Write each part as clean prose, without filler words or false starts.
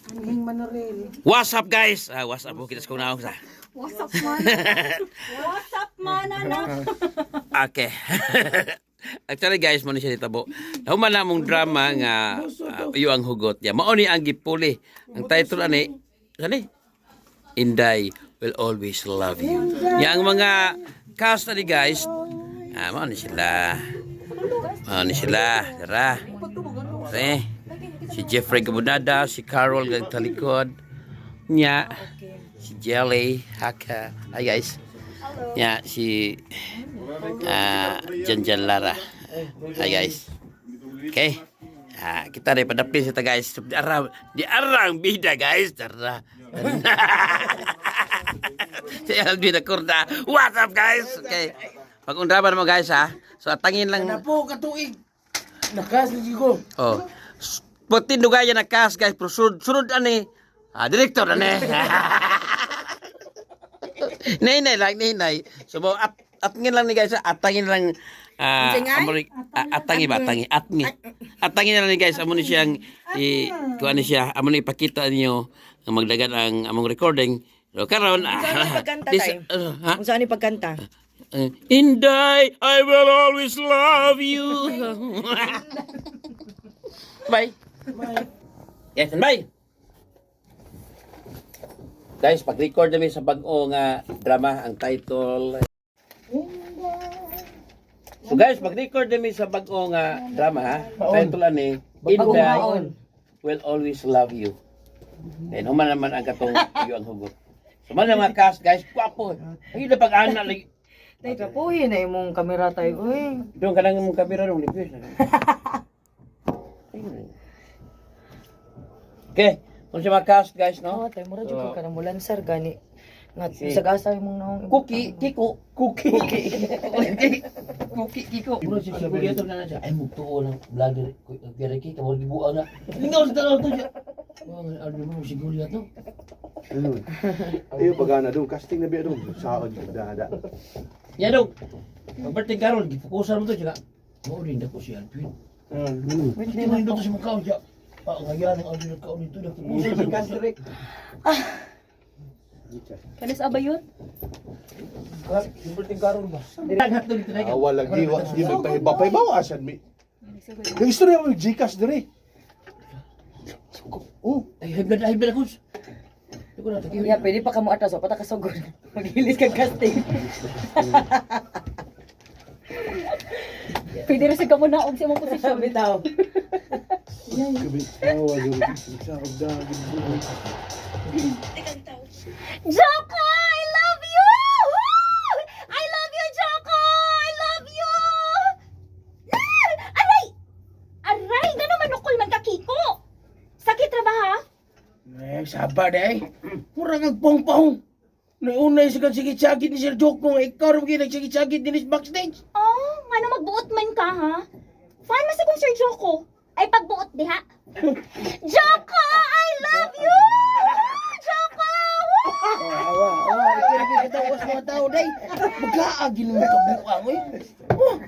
Anhing manoril. What's up, guys? Ah, what's up po kita sa kunaong sa. What's up, man? What's up, man, anak? Okay. Actually, guys, mo ni siya ditabo. Nahuman na mong drama nga iyo ang hugot. Ya, mao ni ang gipuli. Ang title ani, sani? Inday Will Always Love You. Ya, ang mga cast ani, guys. Ah, mao ni sila. Mao ni sila. Tara. Okay. Si Jeffrey Gabunada, si Carol Gagtalikod. Nya. Si Jelly Haka. Hi, guys. Nya si Jan Jan Lara. Hi, guys. Okay. Ah, kita rin padapin sa ta, guys. Di arang, di arang bida, guys. Tara. Si Alvin Acorda. What's up, guys? Okay. Pag-undraman mo, guys, ha. So atangin lang. Po katuig. Nakas ni ko. Oh. Pagtindugayan na cast, guys, pero sunod, sunod ani. Ah, director ani. Nay lang, nay. So mo at atngin lang ni, guys, ha? Atangin lang amo ni atangi ba atangi atngi. Atangin na lang ni, guys, amo ni siyang i kuan ni siya, amo ni ipakita niyo nga magdagan ang among recording. So karon Unsa ni pagkanta, tay? Ha? Kung saan ni pagkanta? Inday, I will always love you. Bye. Yes, and bye. Guys, pag-record namin sa bag-o nga drama, ang title. So guys, pag-record namin sa bag-o nga drama, ha? Title ani, Inday Will Always Love You. Then human naman ang katong iyo ang hugot. So man ang mga cast, guys, gwapo. Ay na pag-ana lagi. Tay, kapuhin na imong kamera tayo. Uy. Doon ka lang mong kamera nung libre. Okay, kung siya mga cast, guys, no? Oh, tay, mura jud ko ka na mulansar gani. Nga sagasa imong naong. Cookie, Kiko, Cookie, Cookie, Kiko. Bro, si Kuya ito na siya. Ay, mugtuo lang, vlogger, Kuya Ricky, kamor gibuang na. Lingaw sa tanaw to siya. Oh, ano mo, si Kuya to. Ayo pagana dong, casting na biya dong. Saon da da. Ya dong, pag-birthday karon, gipukusan mo to siya. Mao rin ako si Alvin. Hindi mo rin to si mukha siya. Ah, ngayon ang Alvin nagkaon nito, nagpukusan siya. Kanis aba yun? Birthday karon ba? Hotdog dito na. Awa lagi wa di magpahiba pahibaw asan mi. Yung istorya mo GCash dire. Oh, Ay, high blood ako. Hindi ko na tagiw. Yeah, pwede pa kamo atas, pa ta kasugod. Maghilis kag casting. Pwede rin sa kamo na og sa imong posisyon. Bitaw. gabi. Awa jud. Saon da. Joko, I love you! Woo! I love you, Joko! I love you! Ah! Aray! Aray! Gano manukol man ka, Kiko? Sakit ra ba, ha? Eh, sabar day. Mura kag pongpong. Naunay sa kag sigit-sagit ni Sir Joko nga ikaw ra gyud nagsigit-sagit dinhi sa backstage. Oh, ngano magbuot man ka, ha? Fan man sa kong Sir Joko. Ay pagbuot diha. Joko, I love you! Joko! Woo! Oh, awa, awa, ikaw ra gyud katawas mga tao day. Magkaagi mo kabuang oy. Oh.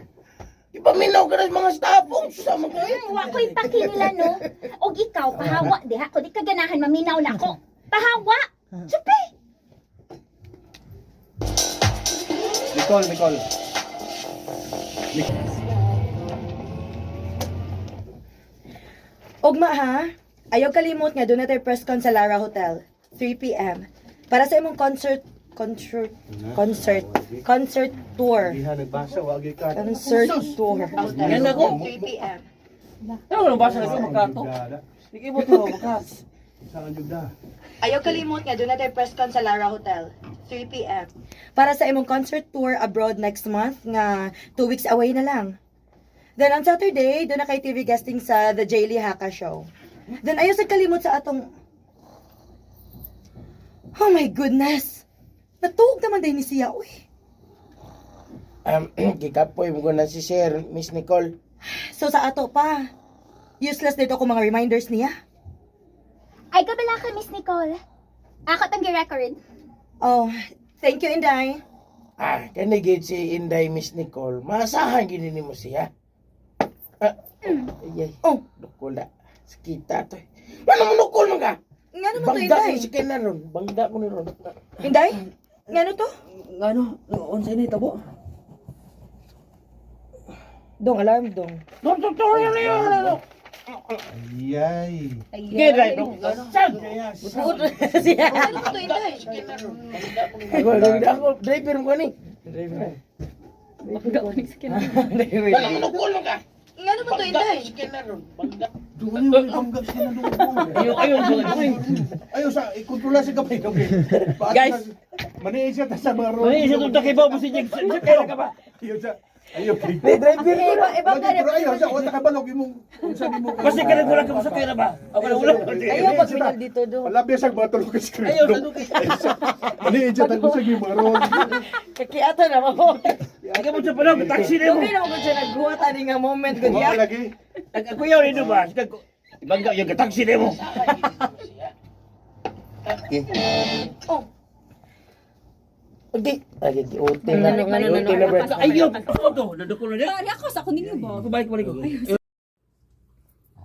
Ipaminaw ka na sa mga staff oh. Sama ka eh. Wa ko'y paki nila, no? Og ikaw, pahawa diha. Kung di ka ganahan, maminaw na ako. Pahawa! Chupi! Nicole, Nicole. Ugma ha. Ayaw kalimot nga doon na tayo press con sa Lara Hotel. 3 p.m. Para sa imong concert concert concert concert tour. Diha nagbasa wa gyud ka. Concert tour. Yan ako. 3 p.m. Ano nang basa na makato? Sige mo to, makas. Saan jud da. Ayaw kalimot nga doon na tayo press con sa Lara Hotel. 3 p.m. Para sa imong concert tour abroad next month nga 2 weeks away na lang. Then on Saturday, doon na kay TV guesting sa The Jaylee Haka Show. Then ayaw sa kalimot sa atong. Oh my goodness! Natuog naman din ni siya, uy. Gikapoy mo ko na si Sir, Miss Nicole. So sa ato pa, useless dito ako mga reminders niya. Ay, kabala ka, Miss Nicole. Ako tang gi-record. Oh, thank you, Inday. Ah, kani gid si Inday Miss Nicole. Maasahan gid nimo siya. Ah, ay, ay. Oh. Nukula. Sakita to. Ano mo nukol man ka? Nga naman to, Bangga ko Inday. si Ken na ron. Bangga ko ni ron. Inday? Nga ano to? Ngano? Unsay na itabo? Dong, alarm dong. Dok, dok, dok, dok, dok, dok. Ayay. Sige, dai, dok. Saan? Ano to, Inday? Ako, ako, driver mo ni. Driver. Bangga ko ni si Ken. Driver. Manukol ka. Nga naman to, Inday. Si Ken na ron. Bangga. Doon yung bangga siya na doon. Ayaw, ayaw, ayaw. Ayaw sa, ikontrola sa kamay. Okay. Guys. Maniin siya ta sa mga road. Ay, siya itong takibaw mo si Jack. Siya kaya ka ba? Ayaw siya. Ayaw. Di, driver ko Iba, iba Lagi, pero ayaw siya. Wala ka balog imong kung saan imo. Basta ka nagwala ka mo sa kaya ba? Ako na wala. Ayaw pag minal dito dong. Wala biya sa mga tulog ka screen. Ayaw, sa duki. Maniin siya ta kung sa mga road. Kakiata na mo. Ikaw mo sa panaw, taxi na mo. Okay na mo siya naghuwat ani nga moment gud Mga ya. lagi. Kuya, rin ba? Bangga yung taxi na mo. Oh, Okay. Ay, giuti na. Ano, ano, Giuti na, bro. Ayaw, ako to. Nadukol na niya. Pare ako sa ako ninyo ba? Ako balik, balik ko.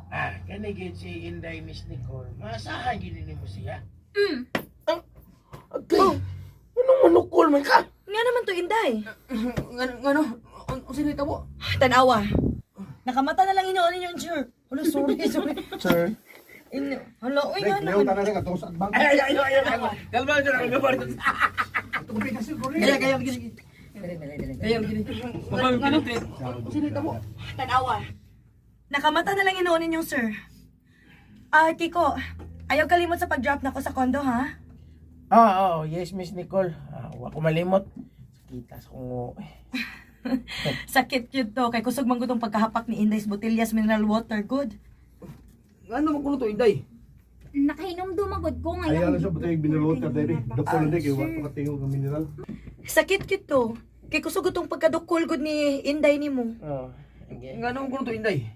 Ah, kani gid si Inday Miss Nicole. Maasahan gid nimo siya. Ah, okay. Anong manukol man ka? Nga naman to, Inday. Ngano? Ngano? Unsay na itabo? Tanawa. Nakamata na lang inoon ninyo, sure. Hala, sorry, sorry. Sir. Inyo. Hala, uy, nga Leo naman. tanan nga atong sa bank. Ay, ay, ay, ay, ay. Kalma siya, kalma siya. Kaya kaya gini. Kaya gini. Ngano? Unsay na itabo? Tanawa. Nakamata na lang inoon ninyo, sir. Ah, Kiko, ayaw kalimot sa pag-drop na ko sa condo, ha? Ah, oh, yes, Miss Nicole. Ah, wa ko malimot. Kita sa kung Sakit yun to. Kay kusog man gutong pagkahapak ni Inday's Botillas Mineral Water. Good. Ngano man kuno to, Inday? Nakahinom dumagod ko ngayon. Ayaw na siya butay mineral water diri. Doktor na kay wa ka tingog ng mineral. Sakit yun to. Kay kusog gutong pagkadukol gud ni Inday nimo. Oh, okay. Ngano man kuno to, Inday?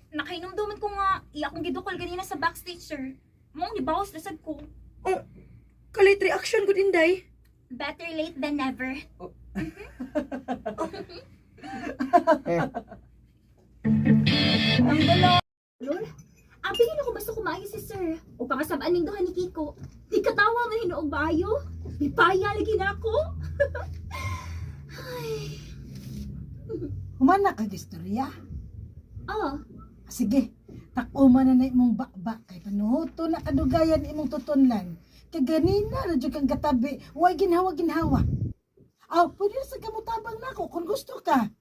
Nakahinom duman ko nga iya akong gidukol ganina sa backstage, sir. Mong gibawas na sad ko. Oh, kalit reaction gud Inday. Better late than never. Oh. Ang dalo. Abi yun ako basta kumayo si sir. O pangasabaan ning duha ni Kiko. Di katawa man hinuog baayo. Bipaya lagi na ako. Humana ka istorya. Oh, Sige, takuma na na imong bakba kay panuhuto na kadugayan imong tutunlan. Kay ganina ra jud kang katabi, way ginhawa ginhawa. Aw, pwede na sa kamutabang nako kung gusto ka.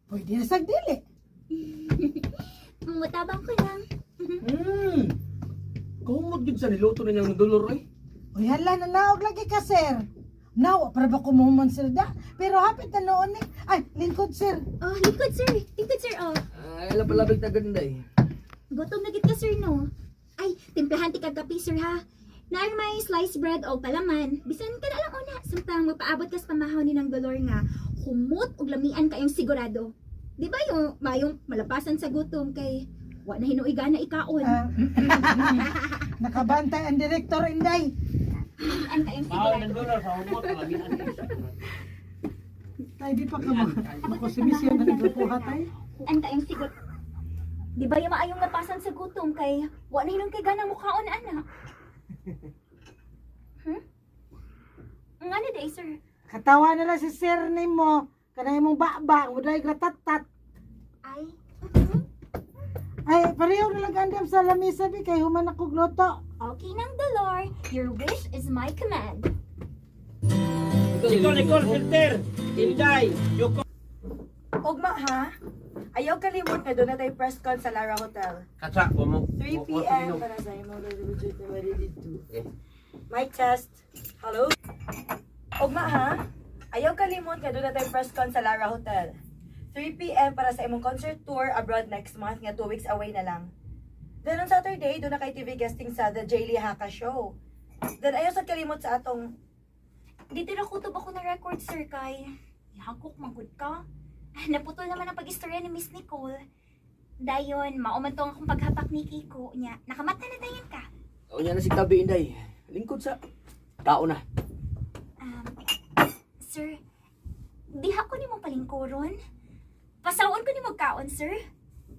Pwede na sa dili. mutabang ko lang. Kumot gid sa niluto ninyang dolor ay. Uy, hala, nanaog lagi ka, sir. Nawa, para ba kumuhuman, sir, da? Pero hapit na noon eh. Ay, lingkod, sir. Oh, likod sir. Likod sir, oh. Ay, labig ta gud, Inday. Gutom na gid ka sir no. Ay, timplahan ti kag kape sir ha. Naay may sliced bread o palaman. Bisan ka na lang una samtang magpaabot kas pamahaw ni ng dolor nga humot og lamian kayong sigurado. Di ba yung mayong malapasan sa gutom kay wa na hinuiga na ikaon. Ah, nakabantay ang direktor, Inday. Lamian kayong sigurado. Tay, di pa ka makusimis yan na naglapuha, tay. Ang kayong sigurado. Di ba yung maayong lapasan sa gutom kay wa na hinong kay ganang mukhaon ana. Nga ni day sir. Katawa na lang si sir ni mo. Kanay mong bakba, muday gratatat. Ay, Ay, pareho na lang gandam sa lamisa, bi, kay human ako gluto. okay nang dolor. Your wish is my command. Nicole, Nicole, filter. Inday, Yoko. Ugma ha. Ayaw kalimot nga doon na tayo press con sa Lara Hotel. Katsa, wa mo. 3 p.m. para sa imo Mic test. Hello? Ugma ha. Ayaw kalimot nga doon na tayo press con sa Lara Hotel. 3 p.m. para sa imong concert tour abroad next month nga 2 weeks away na lang. Then on Saturday, doon na kay TV guesting sa The Jaylee Haka Show. Then ayaw sa kalimot sa atong Dito na kutob ako na record, sir, kay ihagok manggod ka. Ah, naputol naman ang pag-istorya ni Miss Nicole. Dayon, maumantong akong paghapak ni Kiko niya. Nakamata na dayon ka. Unya na si tabi, Inday. Lingkod sa tao na. Sir, diha ko nimo palingkuron. Pasawon ko nimo kaon, sir.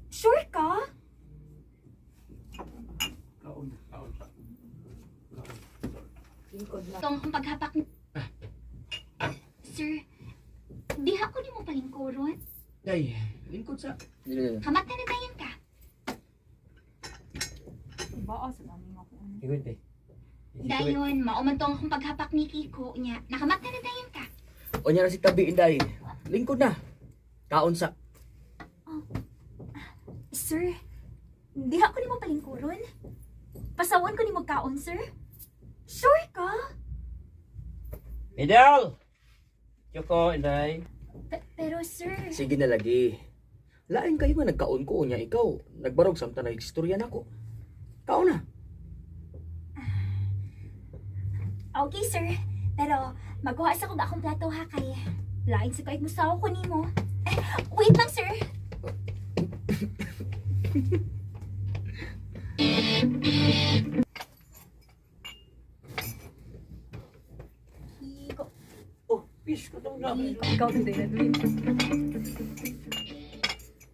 Sure ka? Kaon. Kaon sa. Lingkod na. Tong akong paghapak. Sir, diha ko nimo palingkuron. Day, lingkod sa. Kamat na dayon ka. Dayon, mao man tong akong paghapak ni Kiko nya. Nakamat na dayon ka. O niya na si tabi, Inday. Lingkod na. Kaon sa. Sir, diha ko nimo palingkuron. Pasawon ko nimo kaon, sir. Sure ka? Idol! Choco, Inday. Pero sir, Sige na lagi. Lain kayo nga nagkaon ko niya ikaw. Nagbarog samtang nag-istorya nako. Kaon na. Okay, sir. Pero magkuha sa kog akong plato ha kay lain sa kahit musaw ko nimo. Eh, wait lang, sir. Kiko. Oh, peace ko daw na. Ikaw today na dream.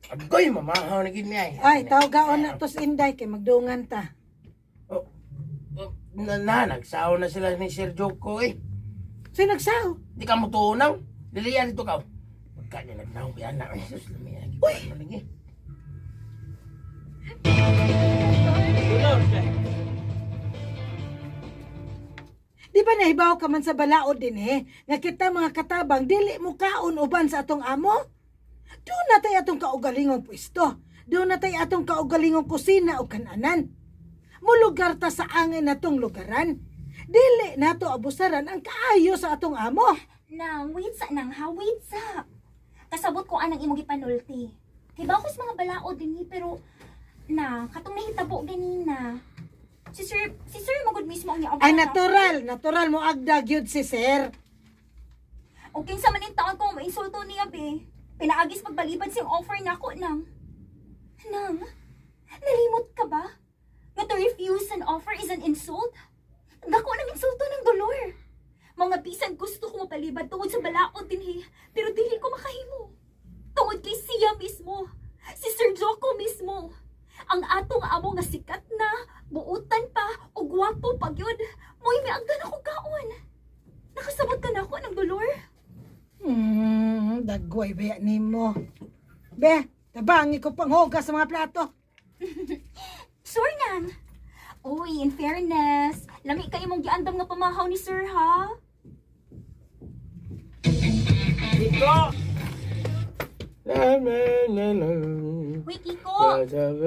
Agoy, mamahaw na gid niya. Ay, tawgaon na tos Inday kay magdungan ta. Oh, oh, na, nagsaw na sila ni Sir Joko eh. Sino nagsaw? Di ka mo tuunaw. Liliyan dito ka. Pagka niya nagnaw kaya na. Ay, sus, lami na. Uy! Lagi. Di ba nahibaw ka man sa balaod din eh, nga kita mga katabang dili mo kaon uban sa atong amo? Doon na tay atong kaugalingong pwesto. Doon na tay atong kaugalingong kusina o kananan. Mulugar ta sa angin natong lugaran. Dili nato abusaran ang kaayo sa atong amo. Nang, wait sa nang ha, wait sa. Kasabot ko anang imong gipanulti. Diba ako sa mga balaod din eh, pero na, katong nahitabo ganina. Si sir magud mismo ang niya. Ay natural, natural mo agdag yun si sir. O kinsa man in taon ko mainsulto niya be. Pinaagis pagbalibad siyang offer nako nang. Nang, nalimot ka ba? Nga to refuse an offer is an insult? Dako ng insulto ng dolor. Mga bisan gusto ko mapalibad tungod sa balaod din eh, pero dili ko makahimo. Tungod kay siya mismo, si Sir Joko mismo. Ang atong amo nga sikat na, buutan pa, o gwapo pa gyud. Mo'y miagdan ako kaon. Nakasabot ka na ako ng dolor. Dagway ba nimo? Be, tabangi ko panghugas sa mga plato. Sure nang. Uy, in fairness, lami kayo mong giandam nga pamahaw ni sir, ha? La, la, la, la. Uy, Kiko!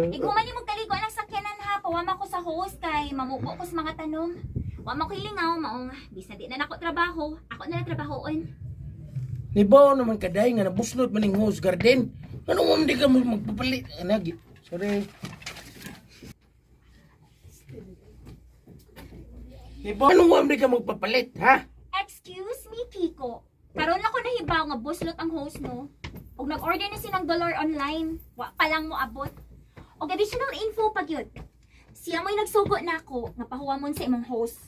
Iguman ni mong kaligo ang sakyanan ha. Pawama ko sa host kay mamuko ko sa mga tanong. Wa mo kilingaw, maong bisan di na nako trabaho. Ako na lang trabahoon. Nibaw naman kaday nga nabuslot man ning hose garden. Ano mo hindi ka magpapalit? Anagi. Sorry. Nibaw ano mo hindi ka magpapalit, ha? Excuse me, Kiko. Karon ako nahibaw nga buslot ang host no. Og nag-order na sinang dollar online. Wa pa lang mo abot. Og additional info pa gyud. Siya mo'y nagsugo na ako nga pahuwamon sa imong host.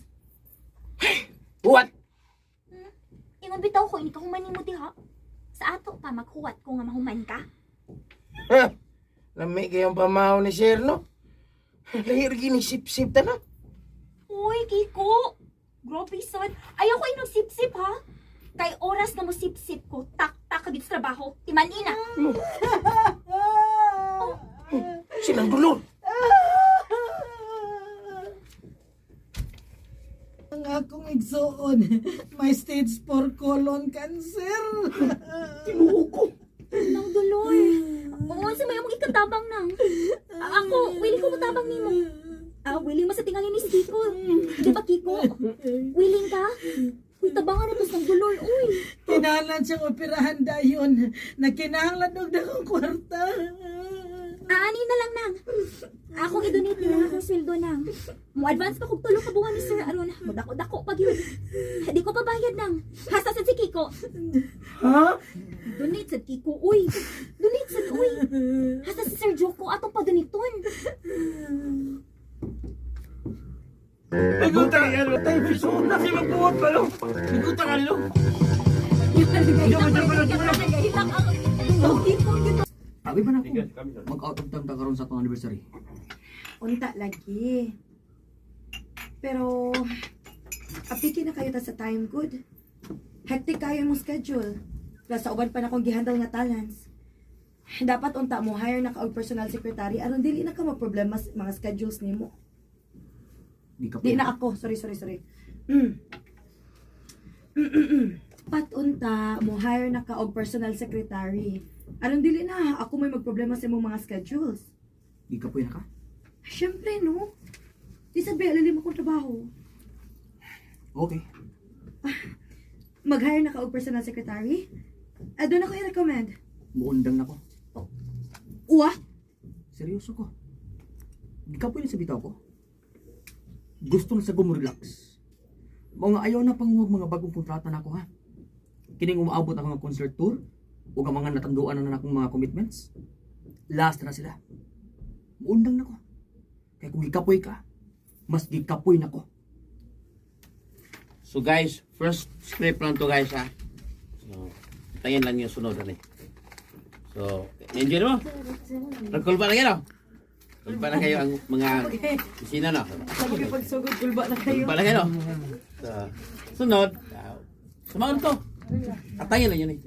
What? Ingon bitaw ko ini ka human nimo diha. Sa ato pa maghuwat ko nga mahuman ka. Ha? Lami kayong pamahaw ni sir, no? Lahir gini sip-sip ta na. Uy, Kiko! Grabe, son. Ayaw ko inog sip-sip, ha? Kay oras na mo sip-sip ko, tak-tak ka dito sa trabaho. Timanina. Ah! Sinang dulor. Ang akong igsuon, may stage 4 colon cancer. Tinuo ko. Nang dolor. Oo, sa may among ikatabang nang. Ako, willing ko mutabang nimo. Ah, willing mo sa tingali ni si Kiko. Di ba, Kiko? Willing ka? Uy, tabangan na to sa dolor, uy. Kinahanglan siyang operahan dayon. Nakinahanglan og dakong kwarta. Aani na lang nang. Akong i-donate nila akong sweldo nang. Mo advance pa kog tulo ka buwan ni Sir aron modako-dako pa gyud. Di ko pa bayad nang. Hasta sad si Kiko. Ha? Donate sad Kiko, uy. Donate sad uy. Hasta si Sir Joko atong padoniton. Igutan ang alo. Tayo, na siya magbuhat pa, lo. Igutan ang alo. Abi ba na ako? Mag-out of town ta karon sa atong anniversary. Unta lagi. Pero, Piki na kayo ta sa time good. Hectic kayo imong schedule. Plus sa uban pa na akong gihandle nga talents. Dapat unta mo hire na ka og personal secretary aron dili na ka maproblema sa mga schedules nimo. Di ka Di na ako. Sorry, sorry, sorry. Dapat unta mo hire na ka og personal secretary. Aron dili na ako may magproblema sa imong mga schedules. Di ka na ka? Siyempre, no. Di sabi, alalim akong trabaho. Okay. Mag-hire na ka og personal secretary? Ah, doon ako i-recommend. Muundang na ko. Uwa? Seryoso ko. Di ka na sa bitaw ko. Gusto na sa gumrelax. Mga ayaw na panguwag mga bagong kontrata na ako ha. Kining umaabot ako nga concert tour ug ang mga natanduan na akong mga commitments. Last na sila. Muundang na ko. Kaya kung gikapoy ka, mas gikapoy na ko. So guys, first script lang to guys ha. So, tingin lang yung sunod ano eh. So, enjoy mo. Nagkulba na kayo no? Kulba na kayo ang mga kusina no? Sabi pagsugod, kulba na kayo. Kulba na kayo no? So, sunod, sumaon to. Atayin lang yun eh.